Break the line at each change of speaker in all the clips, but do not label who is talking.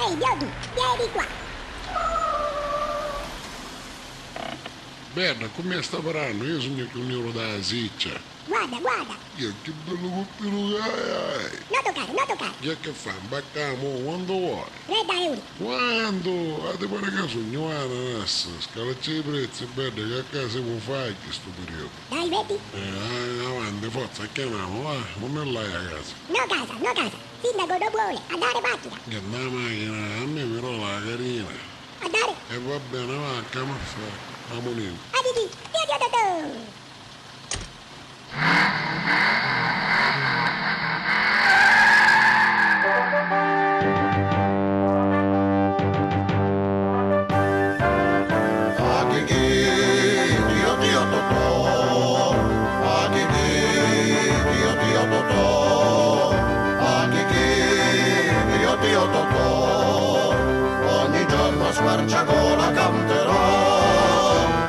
Ehi, Biondi, vieni qua.
Bedda, cu mia sta parrannu? Io sugnu cchiù niuru da siccia.
Guarda, guarda.
Io chi bellu cuppinu ca hai!
No toccare, no toccare.
Chi che fa? Mbaccamu quantu vuoi?
30 euro.
Quantu? Ah, ti pare ca sugnu ananas? Scalacci i prezzi, bedda, ca ccà semu fagghi stu periodu.
Dai, metti.
Eh, avanti, forza, acchianamu, va, unni l'hai a casa?
No casa, no casa. Sindaco non vuole, andare macchina.
Che na macchina, a me però la carina.
Andare.
E va bene, va, che mi fa? Amunì.
Aditi, dio dio dio.
Ogni giorno a squarciagola canterò.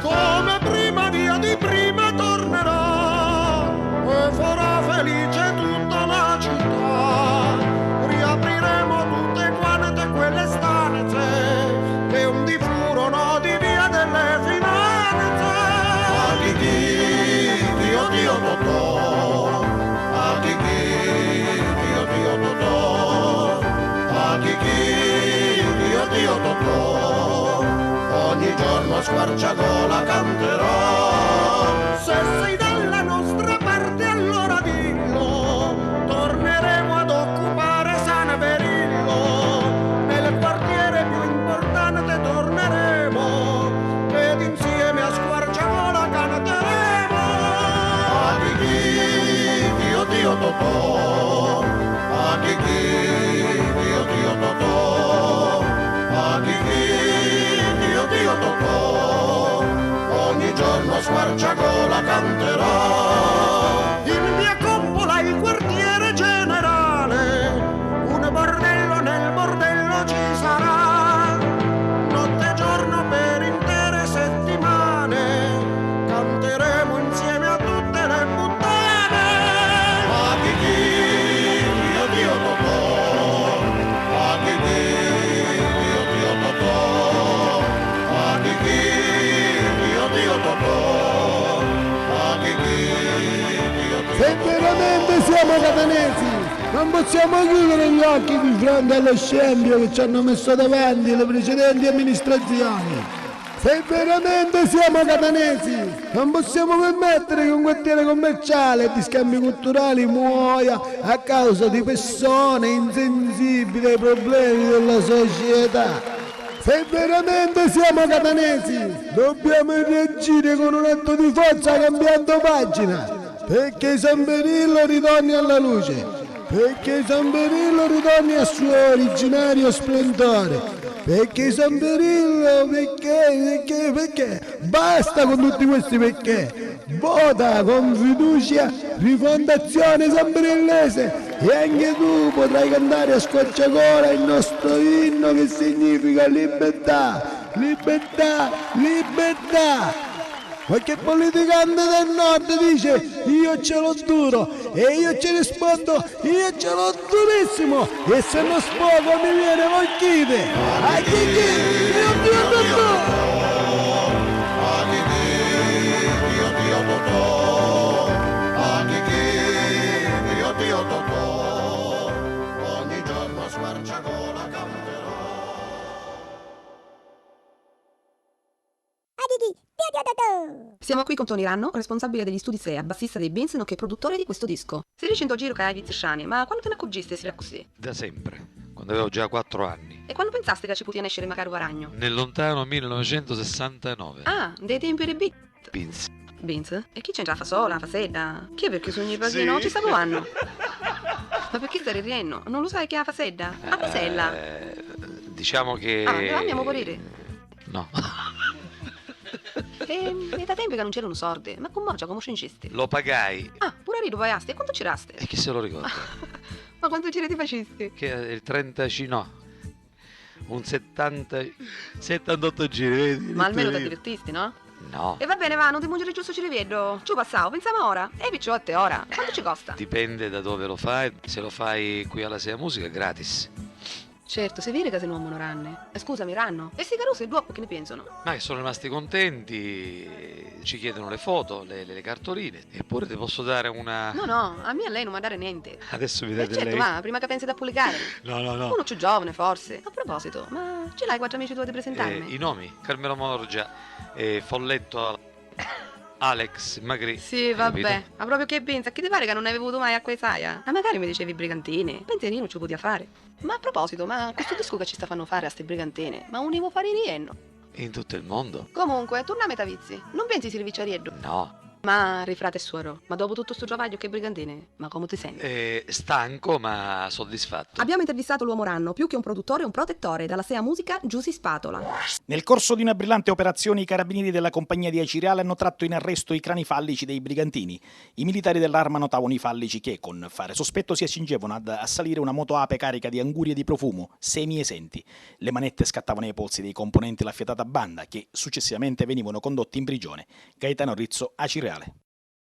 Come prima via di prima tornerò e farà felice tutta la città. Riapriremo tutte quante quelle stanze che un di furono di via delle finanze.
A chi Dio Dio Totò, a chi Dio Dio Totò, a chi Dio Dio Totò, ogni giorno a squarciagola canterò.
Se sei dalla nostra parte allora dillo, torneremo ad occupare San Berillo, nel quartiere più importante torneremo ed insieme a squarciagola canteremo.
A chi Dio Dio Totò, a chi Dio Dio Totò, a chi Dio Dio Totò, ogni giorno a squarciagola canterò.
In via Coppola il quartiere generale, un bordello nel bordello ci sarà. Notte e giorno per intere settimane, canteremo insieme a tutte le puttane.
A chi Dio Dio Totò, a chi Dio Dio Totò, a chi Dio Dio Totò, a chi Dio Dio
Se veramente siamo catanesi, non possiamo chiudere gli occhi di fronte allo scempio che ci hanno messo davanti le precedenti amministrazioni. Se veramente siamo catanesi, non possiamo permettere che un quartiere commerciale e di scambi culturali muoia a causa di persone insensibili ai problemi della società. Se veramente siamo catanesi, dobbiamo reagire con un atto di forza cambiando pagina, perché San Berillo ritorni alla luce, perché San Berillo ritorni al suo originario splendore, perché San Berillo, perché, perché, perché, basta con tutti questi perché, vota con fiducia Rifondazione San Berillese e anche tu potrai cantare a squarciagola il nostro inno che significa libertà, libertà, libertà. Qualche politicante del nord dice io ce l'ho duro e io ci rispondo io ce l'ho durissimo e se non sfogo mi viene volchite. A chi chi? Io Dio tutto!
A chi Dio Dio Totò, a chi Dio Dio Totò, ogni giorno a squarciagola canterò.
Aditi, dio dio dio.
Siamo qui con Tony Ranno, responsabile degli studi SEA, bassista dei Beans, nonché produttore di questo disco. Si dice in tuo giro che hai vizi ma quando te ne accorgiste si era così?
Da sempre, quando avevo già 4 anni.
E quando pensaste che ci poteva nascere magari un ragno?
Nel lontano 1969.
Ah, dei tempi dei beat.
Beans.
Beans? E chi c'entra? Fasola, fasedda? Chi è perché su ogni pasino ci sta anno? Ma perché stai ridendo? Non lo sai che è la fasedda? La fasella!
Diciamo che...
Ah, andiamo a morire.
No.
E, e da tempo che non c'erano soldi, ma con Morgia come scencisti?
Lo pagai.
Ah, pure lì lo pagasti, e quanto c'eraste?
E chi se lo ricorda?
Ma quanto giri ti facisti?
Che è il 35... no. Un 70... 78 giri, vedi?
Ma almeno ti divertisti, no?
No.
E va bene, va, non ti mungere giusto cervello. Ci passavo, pensiamo ora. E picciotte, ora. Quanto ci costa?
Dipende da dove lo fai. Se lo fai qui alla Sea Musica è gratis.
Certo, si vede che sei un uomo ranne. Eh, Scusami, ranno. E sti carusi dopo che ne pensano?
Ma che sono rimasti contenti, ci chiedono le foto, le, le- le cartoline. Eppure ti posso dare una...
No, no, a me a lei non mi dare niente.
Adesso mi
Eh
date
certo,
lei.
ma prima che pensi da pubblicare.
No, no, no.
Uno più giovane, forse. A proposito, ma ce l'hai quattro amici tuoi da presentarmi?
Eh, I nomi: Carmelo Morgia, eh, Folletto, Alex Magri.
Sì,
Hai
vabbè.
capito?
Ma proprio che pensa? Che ti pare che non hai bevuto mai acqua e saia? Ma magari mi dicevi brigantine. Pensierino ci potia fare. Ma a proposito, ma questo disco che ci sta fanno fare a ste brigantine, ma univo fare rienno.
In tutto il mondo?
Comunque, torna a Metavizi. Non pensi si rivicciarieddo?
No.
Ma rifrate e suoro, ma dopo tutto sto travaglio che brigantine, ma come ti senti?
Eh, stanco ma soddisfatto.
Abbiamo intervistato l'uomo ranno, più che un produttore, un protettore, dalla Sea Musica Giusy Spatola.
Nel corso di una brillante operazione i carabinieri della compagnia di Acireale hanno tratto in arresto i crani fallici dei brigantini. I militari dell'arma notavano i fallici che, con fare sospetto, si accingevano ad assalire una moto ape carica di angurie di profumo, semi esenti. Le manette scattavano ai polsi dei componenti della fiatata banda, che successivamente venivano condotti in prigione. Gaetano Rizzo, Acireale.